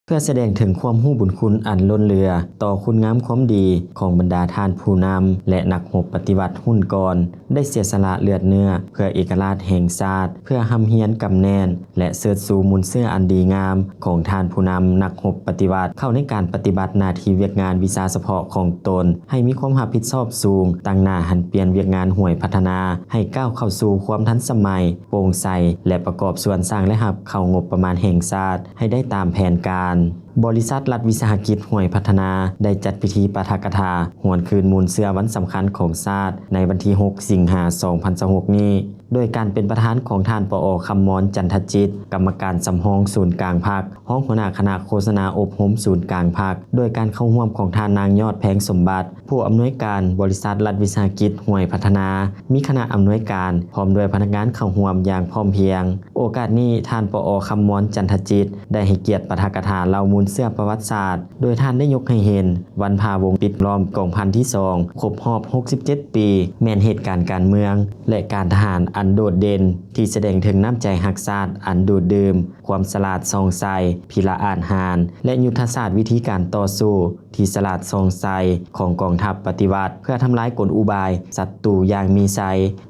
ເພື່ອສະແດງເຖິງຄວາມຮູ້ບຸນຄຸນອັນລົ້ນເຫຼືອຕໍ່ຄຸນງາມຄວາມດີຂອງບັນດາທ່ານຜູ້ນຳ ແລະ ນັກຮົບປະຕິວັດຮຸ່ນກ່ອນ ໄດ້ເສຍສະຫຼະເລືອດເນື້ອເພື່ອເອກະລາດແຫ່ງຊາດ, ເພື່ອຮ່ຳຮຽນກຳແໜ້ນ ແລະ ເຊີດຊູມູນເຊື້ອອັນດີງາມຂອງທ່ານຜູ້ນຳນັກຮົບປະຕິວັດ ເຂົ້າໃນການປະຕິບັດໜ້າທີ່ວຽກງານວິຊາສະເພາະຂອງຕົນ ໃຫ້ມີຄວາມຮັບຜິດຊອບສູງ, ຕັ້ງໜ້າຫັນປ່ຽນວຽກງານຫວຍພັດທະນາ ໃຫ້ກ້າວເຂົ້າສູ່ຄວາມທັນສະໄໝ, ໂປ່ງໃສ ແລະ ປະກອບສ່ວນສ້າງລາຍຮັບເຂົ້າງົບປະມານແຫ່ງຊາດໃຫ້ໄດ້ຕາມແຜນການ. ບໍລິສັດລັດວິສາຫະກິດຫວຍພັດທະນາ ໄດ້ຈັດພິທີປາຖະກະຖາຫວນຄືນມູນເຊື້ອວັນສຳຄັນຂອງຊາດ ໃນວັນທີຫົກ ສິງຫາ ສອງພັນຊາວຫົກນີ້ ໂດຍການເປັນປະທານຂອງທ່ານ ປອ ຄຳມອນ ຈັນທະຈິດ ກຳມະການສຳຮອງສູນກາງພັກ, ຮອງຫົວໜ້າຄະນະໂຄສະນາອົບຮົມສູນກາງພັກ, ໂດຍການເຂົ້າຮ່ວມຂອງທ່ານນາງຍອດ ແພງສົມບັດ ຜູ້ອຳນວຍການບໍລິສັດລັດວິສາຫະກິດຫວຍພັດທະນາ, ມີຄະນະອຳນວຍການ ພ້ອມດ້ວຍພະນັກງານເຂົ້າຮ່ວມຢ່າງພ້ອມພຽງ. ໂອກາດນີ້ ທ່ານ ປອ ຄຳມອນ ຈັນທະຈິດ ໄດ້ໃຫ້ກຽດປາຖະກະຖາເລົ່າມູນເຊື້ອປະຫວັດສາດ ໂດຍທ່ານໄດ້ຍົກໃຫ້ເຫັນວັນພາວົງປິດລ້ອມກອງພັນທີສອງ ຄົບຮອບຫົກສິບເຈັດປີ ແມ່ນເຫດການການເມືອງ ແລະ ການທະຫານອັນໂດດເດັ່ນ ທີ່ສະແດງເຖິງນ້ຳໃຈຮັກຊາດອັນດູດດື່ມ, ຄວາມສະຫຼາດສ່ອງໃສ, ພິລະອາດຫານ ແລະ ຍຸດທະສາດວິທີການຕໍ່ສູ້ທີ່ສະຫຼາດສ່ອງໃສຂອງກອງທັບປະຕິວັດ ເພື່ອທຳລາຍກົນອຸບາຍສັດຕູຢ່າງມີໄຊ.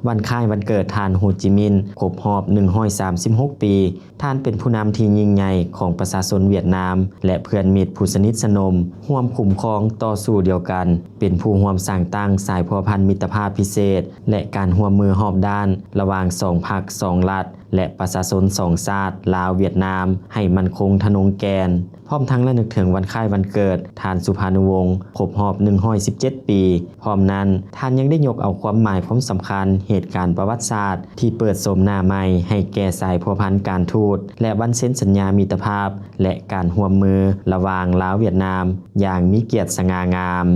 ວັນຄ້າຍວັນເກີດທ່ານ ໂຮຈິມິນ ຄົບຮອບໜຶ່ງຮ້ອຍສາມສິບຫົກປີ, ທ່ານເປັນຜູ້ນຳທີ່ຍິ່ງໃຫຍ່ຂອງປະຊາຊົນຫວຽດນາມ ແລະ ເພື່ອນມິດຜູ້ສະໜິດສະໜົມ ຮ່ວມຄຸ້ມຄອງຕໍ່ສູ້ດຽວກັນ, ເປັນຜູ້ຮ່ວມສ້າງຕັ້ງສາຍພົວພັນມິດຕະພາບພິເສດ ແລະ ການຮ່ວມມືຮອບດ້ານລະຫວ່າງສອງພັກສອງລັດ ແລະ ປະຊາຊົນສອງຊາດ ລາວ-ຫວຽດນາມ ໃຫ້ໝັ້ນຄົງທະນົງແກ່ນ. ພ້ອມທັງລະນຶກເຖິງວັນຄ້າຍວັນເກີດທ່ານ ສຸພານຸວົງ ຄົບຮອບໜຶ່ງຮ້ອຍສິບເຈັດປີ. ພ້ອມນັ້ນ, ທ່ານຍັງໄດ້ຍົກເອົາຄວາມໝາຍຄວາມສຳຄັນເຫດການປະຫວັດສາດທີ່ເປີດໂສມໜ້າໃໝ່ໃຫ້ແກ່ສາຍພົວພັນການທູດ ແລະ ວັນເຊັນສັນຍາມິດຕະພາບ ແລະ ການຮ່ວມມືລະຫວ່າງລາວ-ຫວຽດນາມຢ່າງມີກຽດສະຫງ່າງາມ.